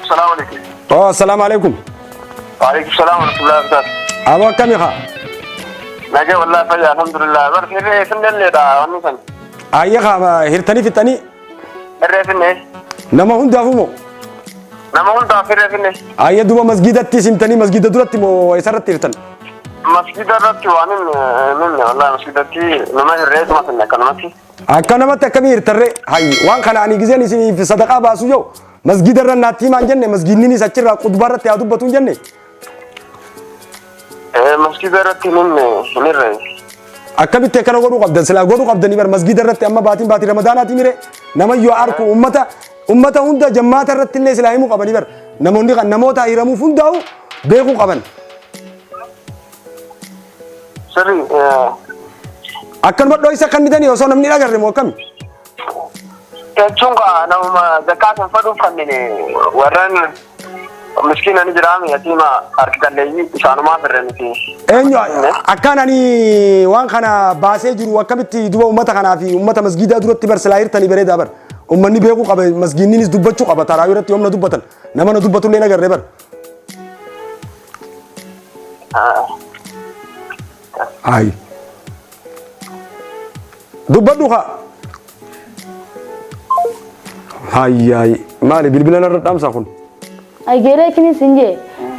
Salaamu alaikum. Oh, assalaamu alaikum. Waalaikum salaam wa rahmatullahi wa barakatuh. Aboo akkami kaa? Nagaa wallahi fayyaa alhamdulillah. Bar hirree finnelleedha wanni san. Ayya kaa hirtanii fixanii Hirree finne. nama hundaafuu moo? Nama hundaaf hirree finne. Ayya duba masgiidatti simtanii masgiida duratti moo eessarratti hirtan? Masgida irratti waan hin himne wallahi masgidatti nama hirreetuma finne akkanumatti. Akka namatti akkamii hirtarree? Hayyi waan kana ani gizeen isiniif sadaqaa baasu yoo masgiida irra naatti himaan jenne masgiidninis achirraa qutbaa irratti haa dubbatu hin jenne. Masgida irratti hin himne hin hirree. Akkamitti akkana godhuu qabdan silaa godhuu qabdanii bar masgiida irratti amma baatiin baatii ramadaanaati mire nama yoo arku ummata ummata hunda jammaata irratti illee silaa himuu qabanii bar namoonni kan namoota hiramuuf hundaa'u beekuu qaban. Sirri Akkanuma dho'isa kan bitanii osoo namni hin agarre moo akkami? Jechuun kaa namuma zakkaa san fadhuuf kanneen warreen miskiina ni jiraami yatiima harki qalleeyyii isaanumaa firre miti. Eenyu akkaan ani waan kana baasee jiru akkamitti duba uummata kanaa fi uummata masgiidaa duratti bar silaa hirtanii bareedaa bar. Uummanni beekuu qaba masgiinninis dubbachuu qaba taraawii irratti yoomna dubbatan nama na dubbatullee hin agarre bar. Ayi. Dubbadhu kaa. Hayyaay maali bilbila narra dhaamsaa kun? Ay geelee kini sin jee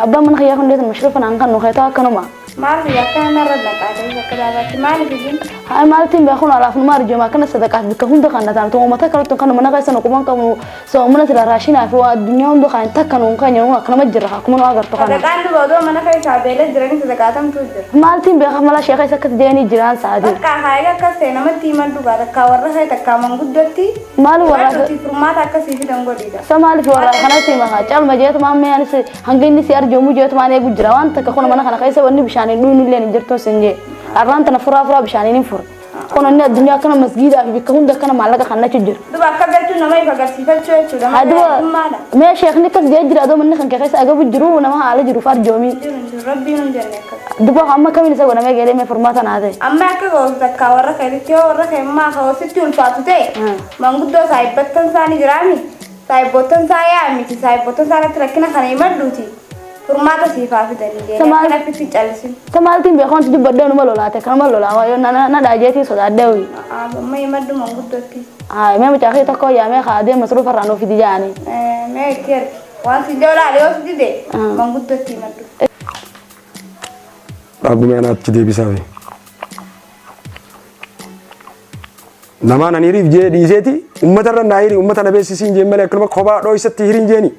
abbaan mana kiyyaa kun deetan mashruufa naan kan nu keetaa akkanuma. Maal akkana narra naqaatee akka daabaatti maaliif isin? Haa maaltiin beekuun alaaf numa arjooma akkana sadaqaaf bikka hunda kan nataan ta'u mata kalatti kan mana keessa nu quban qabnu soo mana sila raashinaa fi waa addunyaa hunda kan takka nuun kan jedhu akkanuma jira akkuma nu agartu kana. Sadaqaan duba odoo mana keessaa beela jiranii sadaqaatamtu jira. Maaltiin beekaaf mala sheekha isa akkas jedhanii jiraan sa'aatii. Bakka haayiga akkas ta'e namatti himan dhugaa takkaa warra kee takkaa manguddootti. Maali warra Nuti furmaata akkasii fidan godhiidha. Sa maaliif warra kanatti hima calma jeetumaan mee anis hanga inni si arjoomu jeetumaan eegu jira waan takka kun mana kana keessa wanni bishaan hin dhuynu illee hin jirtu sin jee arraan tana furaa furaa bishaaniin hin fure kun inni addunyaa akkana masgiidaa fi bikka hunda akkana maallaqa kan nachu jira. Duba akka jechuun nama if agarsiifachuu jechuudha. Malee Aduba addummaadha. mee sheekni akkas jee jira adoo manni kan kee keessa agabu jiru nama haala jiruuf arjoomii. Jiru hin jiru rabbiin hin jenne akkas. Duba amma kamiin isa godhamee geedee mee furmaata naa ta'e. Amma akka gootu takkaa warra keetitti yoo warra kee ammaa ka sitti ulfaatu ta'e manguddoo saahibbattan isaanii jiraami. Saahibboottan isaa yaamiti saahibboottan isaanitti rakkina kana himadhuuti. Furmaata siif haa fidanii jedhee akka naffitti hin callisin. Sa maaltiin beeku wanti dubbadhee numa lolaate kanuma lolaa waayoo na dhaajeetii sodaadhee uyi. Amma himadhu manguddootti. Haa mee mucaa kee tokko yaamee haa deemu masruufa irraa nuuf fidi jaanii. Mee itti ergi. Waan si jawlaale yoo si dide manguddootti himadhu. Dhaabbii anaatti deebisaafi. Namaan ani hiriif jee dhiiseeti uummata irra naa hiri uummata na beeksisiin jeen malee akkanuma kophaa dhooysatti hiriin jeeni.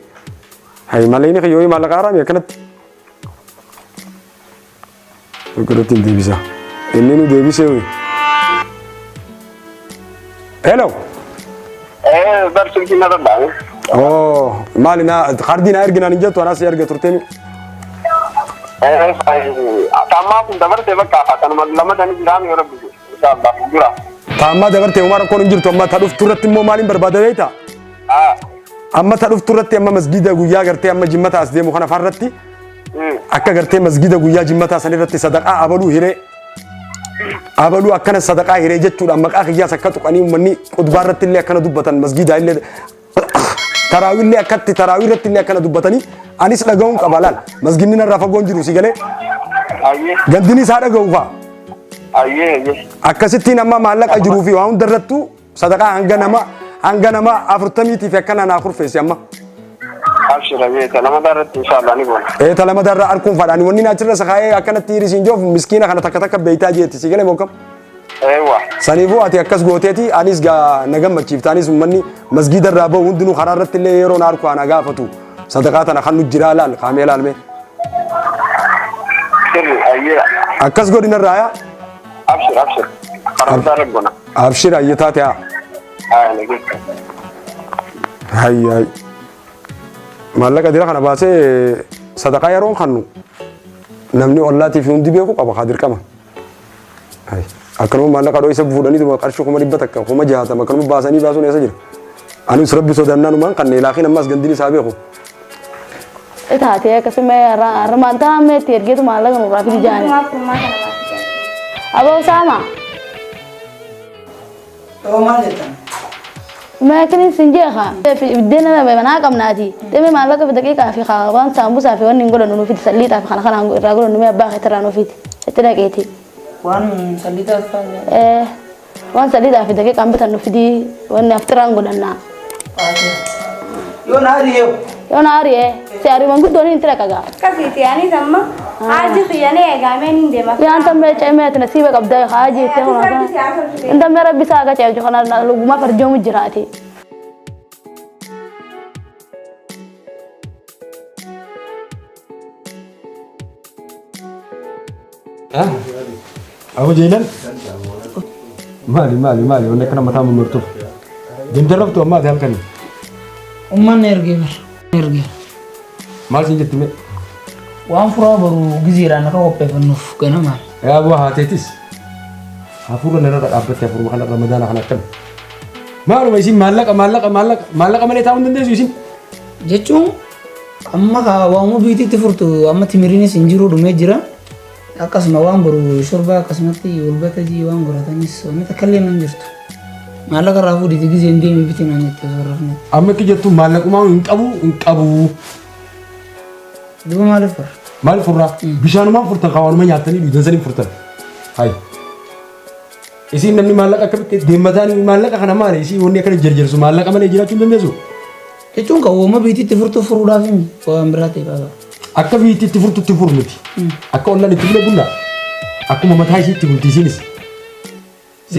Hayi malee inni kiyyoo maallaqa haraami akkanatti. Akkanatti hin deebisa. Inni nu deebisee hoyi. Hello. Bar silkii narra dhaame. Oh maali naa kaardii naa erginaan hin jettu anaas erga turteemi. Taammaa kun dabarte bakka kanuma lama tani jiraami yoo rabbi inshallah dura. Taammaa dabarte homaa rakkoon hin jirtu amma ta dhuftu irratti immoo maaliin barbaada beektaa? Amma ta dhuftu irratti amma masgiida guyyaa gartee amma jimmata as deemu kana farratti akka gartee masgiida guyyaa jimmataa san irratti sadaqaa abaluu hiree abaluu akkana sadaqaa hiree jechuudhaan maqaa kiyyaas akka tuqanii uummanni qutbaa irratti illee akkana dubbatan masgiidaa illee taraawii akkatti taraawii irratti illee akkana dubbatanii anis dhaga'uun qaba laal masgiidni narraa fagoon jiru si galee gandini isaa dhaga'u fa'a. Akkasittiin amma maallaqa jiruu fi waa hunda irrattuu sadaqaa hanga nama 40tiif akkana naa kurfeessi amma. Abshira beeka lama irratti inshallah ni goona. Ee ta lama irra arkuun fadhaani wanni achirra sakaayee akkanatti hirisiin joof miskiina kana takka takka beeytaa jeetti si galee mokkam. Eewwa. Saniifuu ati akkas gooteeti anis gaa na gammachiifta anis uummanni masgiida irraa bahu hundinuu karaa irratti illee yeroo na arku ana gaafatu sadaqaa tana kan nu jiraa laal kaamee laalmee. Sirri ayyee. Akkas godhina irraa yaa. Abshir abshir. Karaa irra goona. Abshir ayyee taate haa. Haa nageessa. Hayyaay. Maallaqa dira kana baasee sadaqaa yeroon kannu namni ollaatii fi hundi beeku qaba haa dirqama. Akkanuma maallaqa dhoo isa fuudhanii qarshii 100,000 60,000 akkanuma baasanii baasuun eessa jira? Anis rabbi sodannaanumaan kan laakiin ammas gandini isaa beeku. Taatee akkasuma armaan taa'amee itti ergeetu maallaqa nurraa fidi jaanii. Maaf furmaata namaaf fidan. Aboo Saama. Ta'uu maal jettan? Maakinin sin jeeqa. Biddeena manaa qabnaati. Deemee maallaqa fi daqiiqaa fi waan saambusaa fi wanni hin godhannu nuuf fidi salliixaa fi kana kana irraa godhannu mee abbaa keetirraa nuuf fidi. Itti dhaqeeti. Waan salliixaa fa'aa. Waan salliixaa fi daqiiqaan bitan nuuf fidi wanni aftiraan godhannaa. Yoo na ari'ee. Yoo na ari'ee si ari'u manguddoon hin tira qagaa. Akkasiiti anis amma haaji kiyyanii eegameen hin deema. Yaan tammee ceemee ati nasiiba qabda haaji itti Ati rabbi si haa tolchu. Inta mee rabbi isaa akka ceemchu kana luguma farjoomu jiraati. Abu Jailan? Maali maali maali wanni akkana mataa mummurtuuf. Deemtee raftu amma ati halkanii. Uummanni ergee bara. Ergee. Maal siin jetti mee? Waan furaa boru gizeedhaan akka qopheeffannuuf ganamaan. Yaa bu'aa haateetis. Hafuura narra dhaabbatte hafuuruma kana ramadaana kana akkam. Maaluma isin maallaqa maallaqa maallaqa maallaqa malee taa'uu hin dandeessu isin. Jechuun amma kaa waamuu biitiitti furtu amma timiriinis hin jiru dhumee jira. Akkasuma waan boru shorbaa akkasumatti hulbata jii waan godhatanis wanni takka illee hin jirtu. Maallaqa irraa fuudhiiti gizeen deemi biti naan jette osoo rafne. Amma akka jettu maallaqumaa hin qabu hin qabu. Duuba maaliif furra? Maal furraa? Bishaanumaan furtan kaa waanuma nyaattanii dhugan saniin furtan. Hayi. Isiin namni maallaqa akkamitti deemmataan maallaqa kana maali? Isiin wanni akkana jarjarsu maallaqa malee jiraachuu hin dandeessu. Jechuun kan uumama biitiitti furtuu furuudhaaf himi waan biraa ta'e baaba. Akka biitiitti furtutti furu miti. Akka ollaan itti bule bulla. Akkuma mataa isiitti bulti isiinis.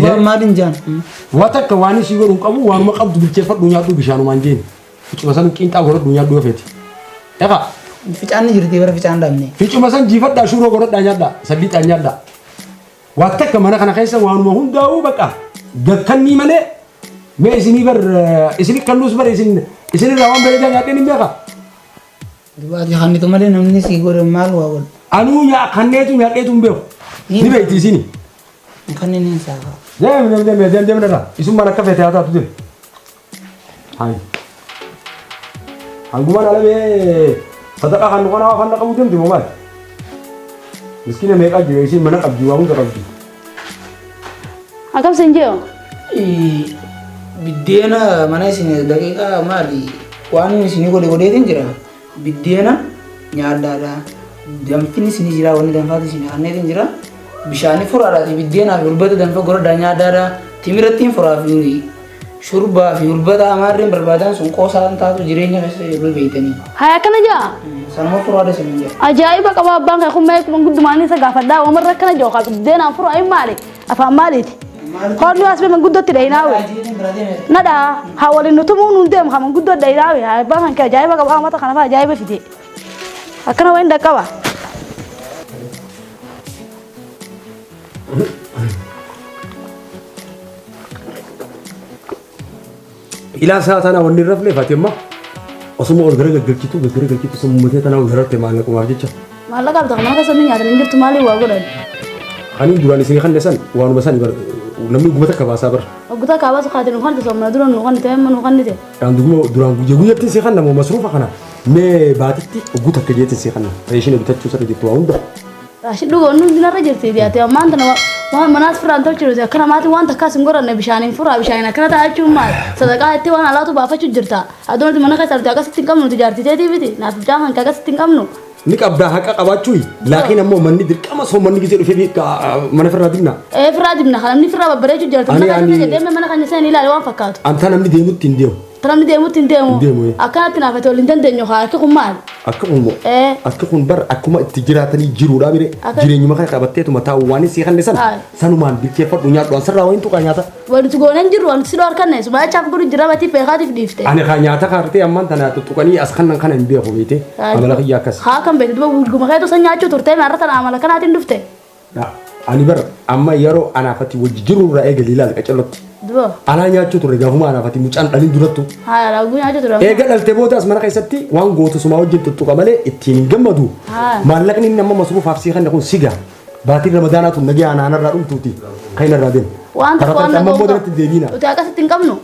Waan maaliin jaan? Waa takka waan isii godhu hin qabu waanuma qabdu bilcheeffadhu nyaadhu bishaanumaan jeen. Ficuma san qiinxaa godhadhu nyaadhu yoo feete. Egaa Ficaan ni jirti bara ficaan dhabne. ficuma san jiifadhaa shuuroo godhadhaa nyaadhaa salliixaan nyaadhaa. Waa takka mana kana keessa waanuma hundaa'uu baqa gakkannii malee mee isinii bar isinii kannuus bar isin isinirraa waan bareedaa nyaadheen hin beekaa. Dubaati kannitu malee namni si godhe maal waa godhe. Anuu nyaa kanneetu nyaadheetu hin beeku. Ni beekti isini. Kanneen hin saafa. Deem deem deem deem deem irraa isummaan akka feete haa taatu deem. Hayi. Hangumaan alamee sadaqaa kan kana kan qabu deemti moo maali? Miskiina meeqaa jira isiin mana qabdi waa hunda qabdi. Akkam sin jee? Biddeena mana isin daqiiqaa maali waan isin godhe godheetiin jira. Biddeena nyaadhaadha. Danfini isin jira wanni danfaati isin kanneetiin jira. Bishaani furaadhaati biddeenaa fi hulbata danfa godhadhaa nyaadhaadha. Timirattiin furaa fi shurbaa fi hulbata amaarreen barbaadan sun qoosaan taatu jireenya keessa yeroo beeytanii. Haa akkana jaa? Sanuma furaadha isin jira. Ajaa'iba qaba abbaan kee kun mee manguddumaan isa gaafadhaa uumarra akkana jiru kaa biddeenaan furu ayi maali? Afaan maaliiti? Hoolli as bee manguddootti dhayinaawe. Nadhaa haa waliin nuti muun hin deemu haa manguddoo dhayinaawe haa abbaan kan kee ajaa'iba qaba mata kana fa'aa ajaa'iba fide. Akkana wayin dhaqqaba. Ilaa isaa tana wanni irra rafneef ati amma osuma ol gara gaggalchitu gaggara galchitu sammumatee tana ol gararte maallaqumaaf jecha. Maallaqa qabda mana keessa nyaatan hin jirtu maaliif waa godhan? Ani duraan isin kan san waanuma sani bar namni guma takka baasaa bar. Oggutaa kaabaasu kaatiin nu kan soomna dura nu kan ta'e amma nu kan ta'e. Kan duguma duraan guyya guyyatti si kan nama masruufa kana mee baatitti oguu takka jeetti si kan reeshina bitachuu sarra jirtu waa hunda. Raashin dhuga wanni hundi narra jirti ati ammaan tana waan manaas firaan tolchiru akkana maatiin waan takkaas hin godhanne bishaaniin furaa bishaaniin akkana ta'a jechuun maal sadaqaa itti waan alaatu baafachuu jirta aduun nuti mana keessa nuti akkasitti hin qabnu nuti jaartii teetii miti naaf bichaa kan akkasitti hin qabnu. Ni qabdaa haqa qabaachuu laakiin ammoo manni dirqama soo manni gisee dhufee mana firraa dibna. Ee firraa dibna kan namni firraa babbareechuu jirtu mana keessa jedhee mana keenya seenii ilaali waan fakkaatu. Anta namni deemutti hin deemu. Namni deemutti hin deemu. Hin deemu, eh. Akkanatti naaf ati waliin dandeenyu haa akki kun maali? Akka kun moo? Ee. Akka kun bar akkuma itti jiraatanii jiruudha mire Akka- jireenyuma kana qabatteetuma taa'u waan isii kanne sana Haa. sanumaan bilcheeffadhu nyaadhu an sirraa wayin tuqaa nyaata. Wanti gooneen jirru wanti si dhorkanne sumachaaf godhu jira batii beekaatiif dhiifte. Ani kaa nyaata kaartee ammaan tana tuttuqanii as kannan kana hin beeku beekte amala kiyya akkas. Haa kan beekte duba gulguma keetu san nyaachuu turte maarra tana amala kanaatiin dhufte. Ani bar amma yeroo anaafati wajji jiru irraa eegali ilaali qacellotti. Duba Anaa nyaachuu turre gaafuma anaafati mucaan dhalin durattu. haa raaguu nyaachuu ture. Eega dhalte boodaas mana keessatti waan gootu sumaa wajjin tuttuqa malee ittiin hin gammadu. Haa. Maallaqni inni amma masruufaaf sii kanne kun siga. Baatiin ramadaanaa tun nagee anaanarraa dhumtuuti. Kan irraa deemu. Waan tokko waan Karaa amma dhaga'u booda natti deebiina. Nuti akkasitti hin qabnu.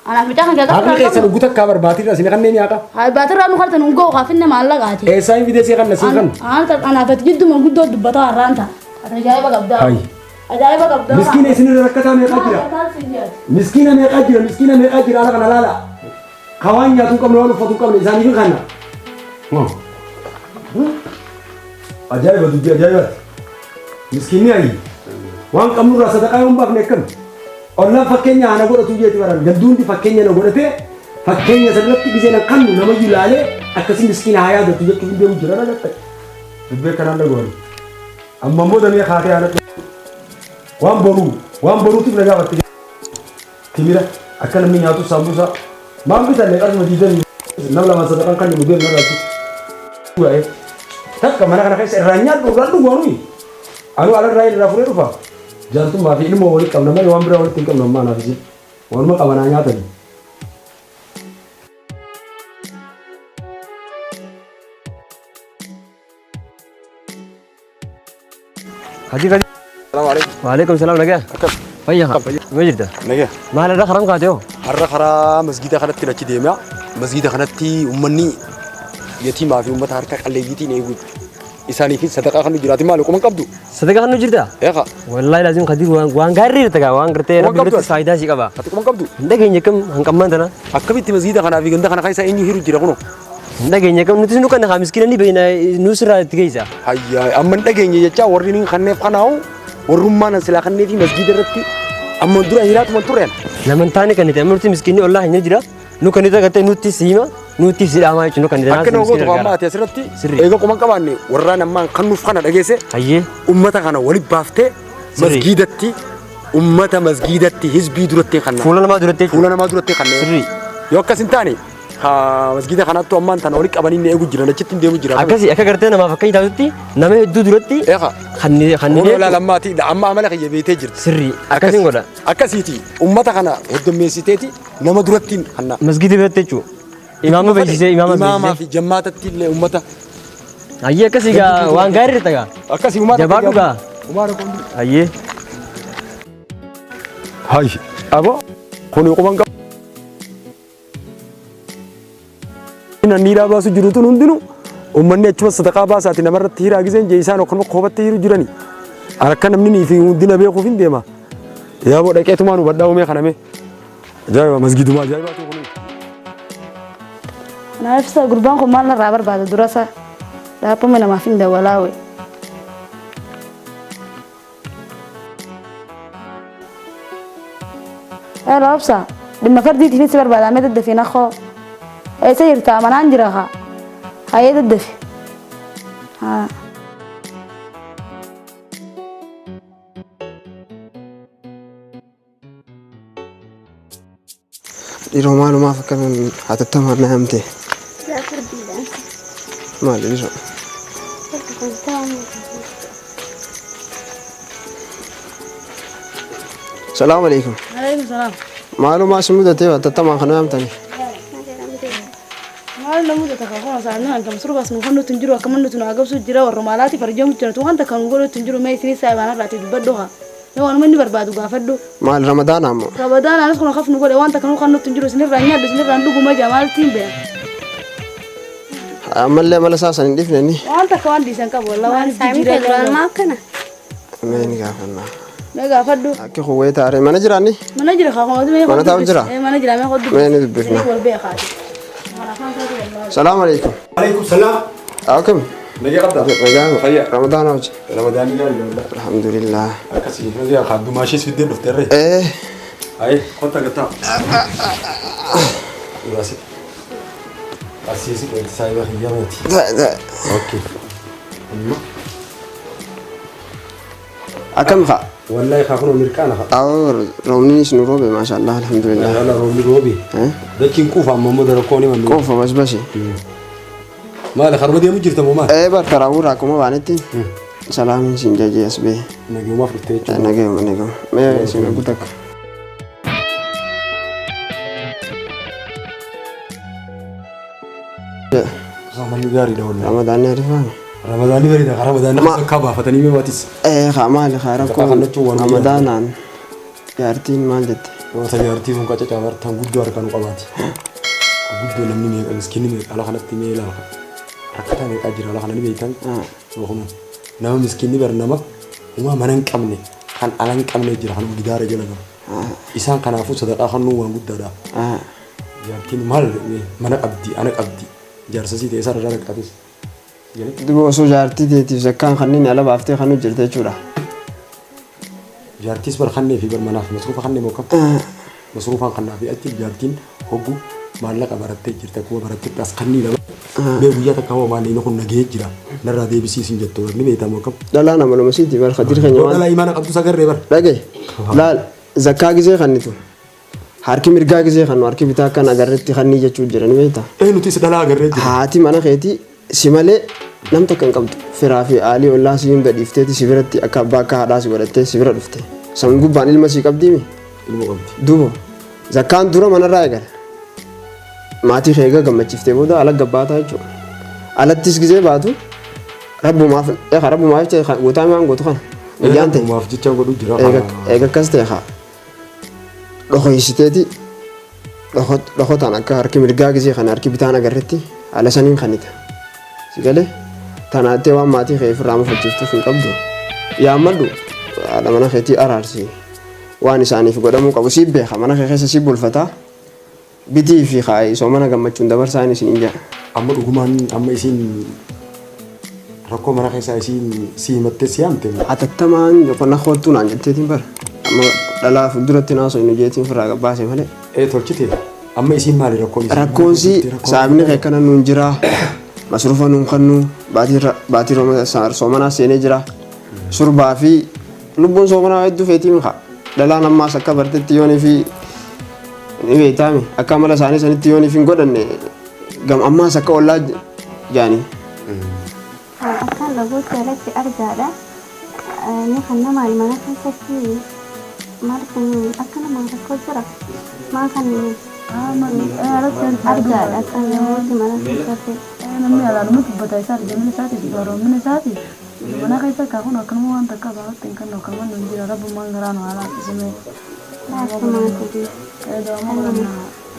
Anaaf mucaa kan Haqni akkasitti hin keessan qabnu. ugguu takkaa bar baatiin irraa isin kanneen yaaqa. Haa baatirraa nu kartan hin ga'u kaafinne maallaqaati. Eessaa hin fidee sii kanna sii kanna. Anaaf ati jidduma guddoo dubbataa har'aan ta'a. Ati ajaa'iba qabdaa. Hayi. Ajaa'iba qabda. Miskiina isinirra rakkataa meeqaa jira? Miskiina meeqaa jira? Miskiina meeqaa jira? Ala kana laala. Ka waan nyaatu hin qabne, waan uffatu hin qabne isaaniif hin kanna. Ajaa'iba dubbii ajaa'ibaati. Miskiinni ayi waan qabnurraa sadaqaa yoo hin baafne akkami? Ollaan fakkeenya ana godhatu jeeti baran ganduundi fakkeenya na godhatee fakkeenya sanirratti gisee na kannu namayyuu laalee akkasi miskiina haa yaadatu jechuuf hin deemu jira na gatte. Dubbii akkanaan dhaga'an. Amma immoo damee kaatee haala waan boruu waan boruutiif na gaafatte. Timira akka namni nyaatu saambusaa maal bitanne qarshuma diidamii nam lama sadaqaan kan nu deemu narraa achitti. Takka mana kana keessa irraa nyaadhu irraa dhugu anuu anuu alarraa irraa furee dhufa. Jaartummaa fi ilmoo walitti qabna malee waan biraa walitti hin qabnu ammaa anaaf isin. Waanuma qabanaa nyaatani. Haji Kadir. Waalaikum salam nagaa. Akkam? Fayyaa haa. Nama jirta? Nagaa. Maal irra karam kaate hoo? Har'a karaa masgiida kanatti achi deema. Masgiida kanatti uummanni yatiimaa fi uummata harka qalleeyyiitiin eegu isaaniif sadaqaa kan nu jiraati maali quban qabdu? Sadaqaa kan nu jirta? Eeqa. Wallaahi laazim Kadir waan waan gaarii irra tagaa waan gartee Waan rabbi qabdu biratti ati. faayidaa si qaba. Ati quban qabdu? Hin dhageenye kam hanqammaan tana. Akkamitti masgiida kanaa fi ganda kana keessa eenyu hiru jira kunoo? Hin dhageenye kam nutis nu kan haa miskiina ni beekna nus irraa itti geessa. Hayyaa amma hin dhageenye jechaa warri niin kanneef kanaa'u warrummaan an silaa kannee fi masgiida irratti amma dura hiraatuma tureen. Naman taane kan itti amma nuti miskiinni ollaa hin jira. Nu kan itti gartee nutti siima nutti si dhaamaa jechuun nu kan itti Akka nama gootu amma ati asirratti Sirrii. eega quban qabaanne warraan ammaan kan nuuf kana dhageesse Hayyee. ummata kana wali baaftee Sirrii. masgiidatti ummata masgiidatti hizbii duratti kanna. Fuula namaa duratti jechuudha. Fuula namaa duratti kanna. Sirrii. Yoo akkas hin taane ka masgiida kanattu ammaan tana wali qabanii inni eegu jiran achitti hin deemu jira. Akkasi akka gartee namaaf akka taatutti nama hedduu duratti Eeqa. kan kan Kun olaal ammaati amma amala kiyya beetee jirti. Sirrii. Akkasiin godha. Akkasiiti ummata kana heddummeessiteeti nama duratti kanna. Masgiida biratti jechuudha. Imaama beeksisee imaama Imaamaa beeksisee. fi jammaatatti illee ummata. Hayyee akkasii gaa waan gaarii irra gaa. Akkasii ummata. Jabaadhu gaa. Umaara kun. Hayyee. Hay abo kuni quban qabu. Namni hiraa baasu jiru tun hundinuu uummanni achuma sadaqaa baasaati namarratti hiraa giseen jee isaan akkanuma koobatti hiru jirani. Akka namni nii fi hundina beekuuf hin deema. Yaa boo dhaqeetumaan hubadhaa uumee kaname. Ajaa'iba masgiiduma ajaa'ibaatu kun. Naaf isa gurbaan kun maal narraa barbaada durasa dhaabbama namaaf hin dawalaa wayi. Hello obsa dhimma fardiitiif si barbaada mee daddafi nakkoo eessa jirta manaan jira kaa hayyee daddafi. Haa. Dhiiroo maalumaaf akkanan hatattamaan na yaamte? Maali dhiiroo? Salaamu alaikum. Alaikum salaam. Maalumaa si mudatee hatattamaan kan yaamtani? Maal na mudata kaa kun osoo annan hangam surbaas nu kennuutu hin jiru akkama nuti nu agabsu jira warra maalaati farjamu jira tu wanta kan godhuutu hin jiru mee isinis saayibaan irraati dubbadhu haa. Mee waanuma inni barbaadu gaafadhu. Maal ramadaana ammoo? Ramadaan anis kun kaf nu godhe wanta kan kennuutu hin jiru isinirraa nyaadhu isinirraa dhuguma jaa maaltiin beeka. Ammallee amala isaa san hin dhiifne inni. Waan takka waan dhiisan qabu wallah waan Saamii jijjiiree duraan maa akkana? Mee ni gaafannaa. Mee gaafadhu. Akki kun wayii taaree mana jiraanni? Mana jira kaa kun mee Mana taa'u jira? Mana jira mee hodhu. Mee ni dubbifna. Wal beekaati. Salaamu alaikum. Alaikum salaam. Akkam? Nagaa qabdaa? Nagaa. Fayyaa. Ramadaana hojii. Ramadaanni gaarii wallah. Alhamdulillah. Akkasii nagaa kaaddumaa ishees fiddee dhufte irree. Eh. Ayi kottaa gattaa. Uraasi. Asiisi dheerti saayiba kiyyameeti. Taa'e taa'e. Okay. Amma. Akkam kaa? Wallahi kaa kunoo mirqaana kaa. Awoo roobninis nu roobe maashaallah alhamdulillah. Yalla roobni roobi. Eh? Dachiin quufa amma immoo darakkoo ni manni. Quufa basbasi. Maali karuma deemu jirta moo maali? Eh bar karaa wuraa akkuma baanetti salaamiin siin jajee as bee. Nagayumaaf dhuftee jechuudha. Nagayuma nagayuma. Mee isin arguu takka. Ramadaan gaariidha wallahi. Ramadaanni ariifaa. Ramadaanni bareeda. Ramadaanni Ma- akka baafatanii mee maatis. Eh haa maali haa Zakkaa rakkoo kan jechuun waan Ramadaanaan jaartiin maal jette? Wanta jaartii sun qacacaa bartaan guddoo harkaa nu qabaati. Guddoo namni meeqa miskiinni meeqa ala kanatti mee ilaala. Rakkataa meeqaa jira ala kana ni beektan. Nama miskiinni bar nama homaa mana hin qabne Kan ala hin qabne jira kan gidaara jala galu. Isaan kanaafuu sadaqaa kennuu waan guddaadha. Jaartiin maal mana qabdi ana qabdi jaarsa sii ta'e isaan irraa dhaqqates. Duba osoo jaartii teetiif zakkaan kanneen ala baaftee kan jirte jechuudha. Jaartiis bar kannee fi bar manaaf masruufa kannee moo kam? Masruufaan kannaa fi achi jaartiin hoggu maallaqa barattee jirti akkuma barattetti as kannii lama. Mee guyyaa takka hoo maallaqni kun nagahee jira narraa deebisii isin jettu bar ni beektaa moo kam? Dhalaan amaluma siiti bar Khadiir keenya waan. Dhalaa imaana qabdu sagarree bar. Dhagaye laal zakkaa gizee kannitu harki mirgaa gizee kannu harki bitaa akkan agarretti kannii jechuu jira ni beektaa. Ee nutis dhalaa agarree jira. Haati mana keetii si malee nam takka hin qabdu. Firaa fi aalii ollaa si hunda dhiifteeti si biratti akka abbaa akka haadhaa si godhattee si bira dhufte. San gubbaan ilma sii qabdiimi? Ilma qabdi. Duuba zakkaan dura manarraa eegala. Maatii kee eega gammachiiftee booda ala gabbaataa jechuudha. Alattis gizee baatu rabbumaaf eega rabbumaaf jecha gootaa waan gootu kana. Guyyaan ta'e. Rabbumaaf jecha godhu jira. Eega akkas ta'e haa dhokoysiteeti dhokotaan akka harki mirgaa gizee kana harki bitaan agarretti haala saniin kanita. Si galee tanaattee waan maatii kee ofirraa mufachiiftuuf hin qabdu. Yaammadhu haadha mana keetii araarsi. Waan isaaniif godhamuu qabu siif beeka mana kee keessa si bulfata. Bitii fi kaayi soomana gammachuun dabarsaa inni isiniin jedha. Amma dhugumaan amma isiin rakkoo mana keessaa isiin si himattee si yaamte moo? Hatattamaan na koottuu naan jetteetiin bara. Amma dhalaa fuulduratti naasoo hin jeetiin ofirraa gabbaase malee. Ee tolchite amma isiin maali rakkoon isii? Rakkoon si saabni kee kana nuun jira. Masruufa nuun kannu baatii soomanaa seenee jira. Surbaa fi lubbuun soomanaa hedduu feetii mika. Dhalaan ammaas akka bartetti yoonii fi ni beektaami akka amala isaanii sanitti yooniif hin godhanne gam ammaas akka ollaa jaanii. Akkaan dhaguutti alatti argaadha. Inni kan namaan mana keessatti maal kun akka namaa rakkoo jira. Maa kan argaadha akka namooti mana keessatti. Namni alaaluma dubbata isaa argamina isaati garoomina isaati mana keessa akka kun akkanuma waan takka baafatti hin kennu akkanuma nu jira rabbummaan garaa nu haala akkasumee.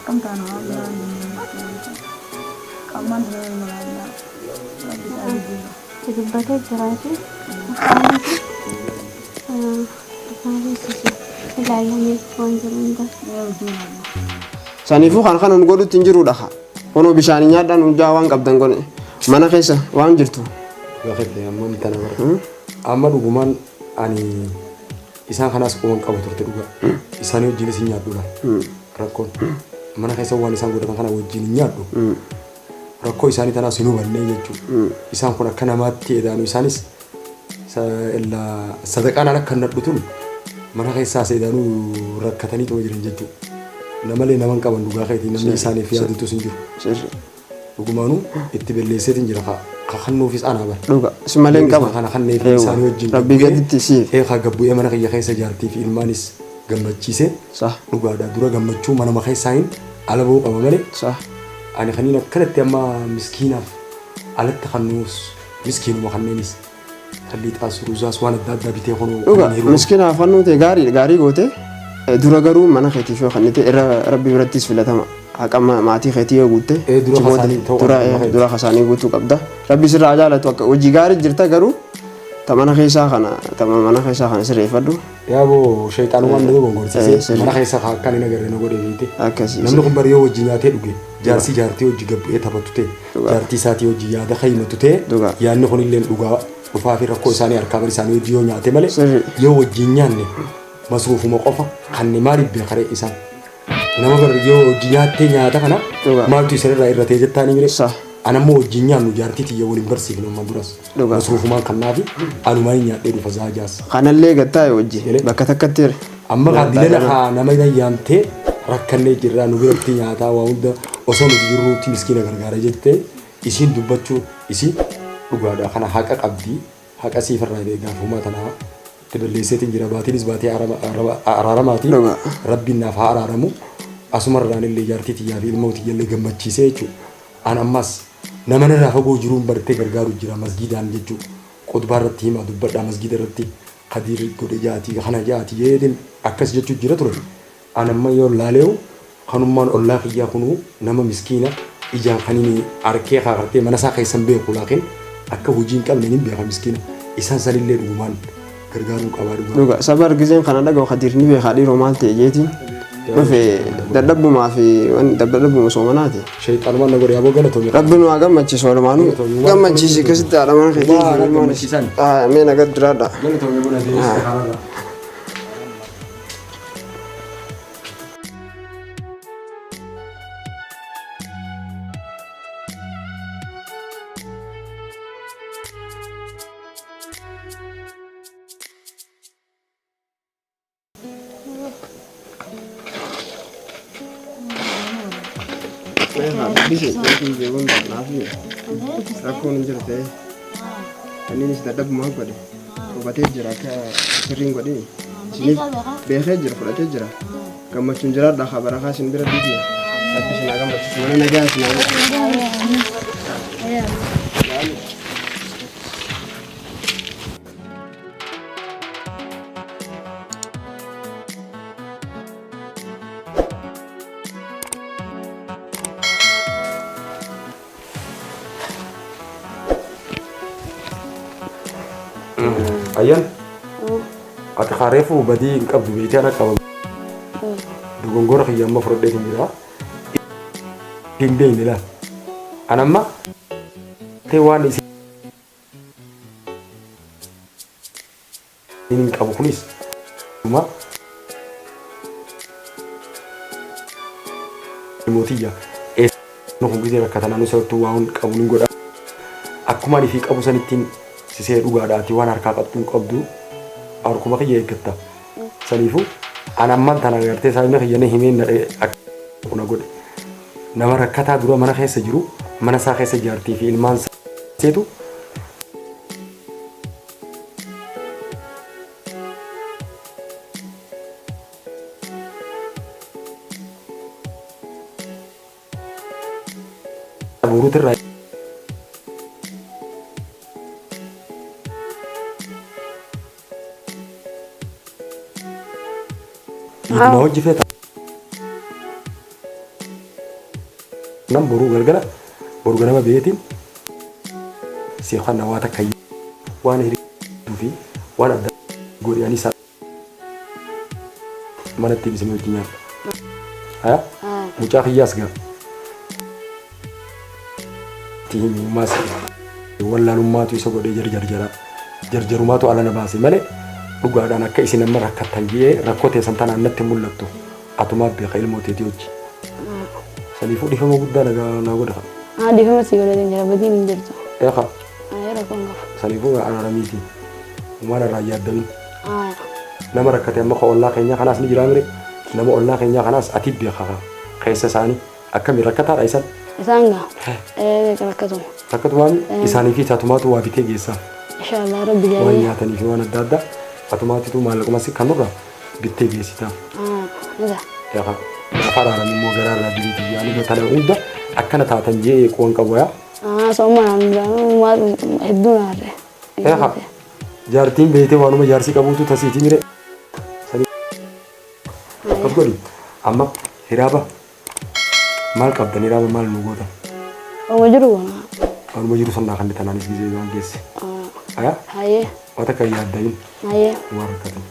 Akkam taana waan biraa qammaan dura nama laallaa rabbi isaa jijjiira. Dubbatee jiraati. Akkaanati afaan ilaalamee waan jiru hunda. Saniifuu kan kana nu godhutti hin jiruudha. Kunoo bishaan nyaadhaan hundaa waan qabdan godhe mana keessa waan jirtu. Gaafate amma tana bara. Amma dhugumaan ani isaan kanaas quban qabu turte dhugaa. Isaanii wajjinis hin nyaadhu laal. Rakkoon mana keessa waan isaan godhatan kana wajjin hin nyaadhu. Rakkoo isaanii tanaas hin hubannee jechuudha. Isaan kun akka namaatti edaanu isaanis sadaqaan akka nadhu tun mana keessaas edaanuu rakkatanii tuma jiran jechuudha. Namalee nama hin qaban dhugaa keetii namni isaaniif yaadutus hin jiru. Dhugumaanuu itti belleesseetiin jira ka kannuufis anaa bara. Dhuga si malee hin qaban. Kana kanneef isaanii wajjin Rabbii gaditti siif. Ee ka gabbu'ee mana kiyya keessa jaartii fi ilmaanis gammachiisee dhugaadha dura gammachuu manuma keessaa hin ala ba'uu qaba malee. Ani kaniin akkanatti amma miskiinaaf alatti kannuus miskiinuma kanneenis halliixaas ruuzaas waan adda addaa bitee kunoo. Dhuga miskiinaaf fannoo ta'e gaarii gaarii goote dura garuu mana keetiif yoo kennite irra rabbi birattis filatama. Haqa maatii keetii yoo guutte dura kasaanii guutuu qabda. Rabbi sirraa jaalatu akka hojii gaarii jirta garuu ta mana keessaa kana ta mana keessaa kana sirreeffadhu. Yaaboo sheexaanumaan nama gongorsiisee mana keessa akkaan hin agarre na godhe beekte. Namni kun bari yoo wajji nyaatee dhuge jaarsi jaartii hojii gabbu'ee taphatu ta'e jaartii isaatii hojii yaada kaymatu ta'e yaadni kun illee dhugaa dhufaa fi rakkoo isaanii harkaa bari isaanii hojii yoo nyaate malee yoo wajji hin nyaanne masruufuma qofa kan maaliif beekaree isaan. Nama bar yoo hojii nyaattee nyaata kana maaltu isinirraa irratee jettaanii mire. Anammoo wajjin nyaannu jaartii tiyya waliin barsiifne amma duras. Masruufumaan kannaafi anumaan hin nyaadhee dhufa zaajaas. Kanallee gattaa'e wajji bakka takkatti. Amma kan dilana haa nama yaamtee rakkannee jirraa nu biratti nyaataa waa hunda osoo nuti jirruutti miskiina gargaara jettee isiin dubbachuu isii dhugaadha kana haqa qabdi haqa siif irraa gaafummaa tanaa itti balleesseetiin jira baatiinis baatee araaramaati rabbiin naaf haa araaramu asumarraan illee jaartii tiyyaa fi ilmoo tiyyallee gammachiisee jechuudha. An ammas nama narraa fagoo jiruun bartee gargaaru jira masgiidaan jechuudha. Qutbaa irratti himaa dubbadhaa masgiida irratti kadiir godhe jaatii kana jaatii jedheen akkas jechuu jira ture. An amma yoo laaleewu kanummaan ollaa kiyyaa kunuu nama miskiina ijaan kan inni arkee kaartee mana isaa keessan beeku laakiin akka hojii hin qabne ni beeka miskiina. Isaan sanillee dhugumaan Gargaaruu qabaa dhugaa. Dhuga sabar gizeen kana dhaga'u Khadiir ni beekaa dhiiroo maal ta'e jeetiin dhufe dadhabbumaa fi wanni dadhabbuma soomanaati. Shayxaanumaan na godhe aboo galatoomi. Rabbi nu haa gammachiisu walumaanuu gammachiisi akkasitti haadha mana keetii Waa na gammachiisan. Mee nagaa jiraadha. Galatoomi buna deebisee kanarra. Rakkoon hin jiru ta'ee innis dadhabbumaa godhe hubatee jira akka sirriin godhe isiniif beekee jira fudhatee jira gammachuun jiraadha haa barakaa isin bira dhiisne rabbi isin haa gammachiisu mana nagaa isin haa godhu. Ayyan ati kaareefu badii hin qabdu beektee ana qaba. Dogongora kiyya amma fudhadhee hin jira. Hin beekne laal. An amma ta'e waan isin hin qabu kunis dhuma mootiyya eessa kun gisee rakkatan anu sababtuu waan qabu ni godha. Akkuma ani fi qabu sanittiin sisee dhugaadhaati waan harkaa qabdu hin qabdu harkuma kiyya eeggatta. Saniifuu an ammaan tana gartee saayina kiyya na himee na akka na godhe. Nama rakkataa dura mana keessa jiru mana isaa keessa jaartii fi ilmaan seetu buruutirraa na hojii feeta. Nam boruu galgala boru ganama beetiin si kana waa takka waan hiriiruu fi waan adda godhe ani isaa manatti isin wajjin nyaadha. Haya mucaa kiyyaas gaa. Himumaas wallaalummaatu isa godhee jarjarjara jarjarumaatu ala na baase malee dhugaadhaan akka isin amma rakkattan jee rakkoo teessan tanaan natti mul'attu atumaaf beeka ilmoo teetii hojii. Saniifuu dhiifama guddaa na godha. Dhiifama si godhee jira badiin hin jirtu. Eeqa Rakkoon qabu. saniifuu araaramiiti waan irraa yaaddamin. Nama rakkate amma ka ollaa keenyaa kanaas ni jiraa mire nama ollaa keenyaa kanaas ati beeka keessa isaanii akkami rakkataadha isaan. Isaan gaa. Rakkatuma. Rakkatumaami isaanii fi taatumaatu waa bitee geessaa. Inshaallah rabbi Waan jaallee. nyaatanii fi waan adda addaa atumaatitu maallaquma si kanurraa bittee geessitaa. Nida. Eeqa gaafa araarame immoo garaa irraa diriitii yaani tana hunda akkana taatan jee eequwan qabu yaa. Sooma naan hedduu naarre. Eeqa jaartiin beeytee waanuma jaarsii qabuutu tasiitii mire. Akkas godhi amma hiraaba maal qabdan hiraaba maal nu gootan Oma jiru. waanuma jiru sannaa kan tanaanis gisee waan geesse. Aya Hayyee. waan takka yaaddayin Hayyee. waan rakkatan.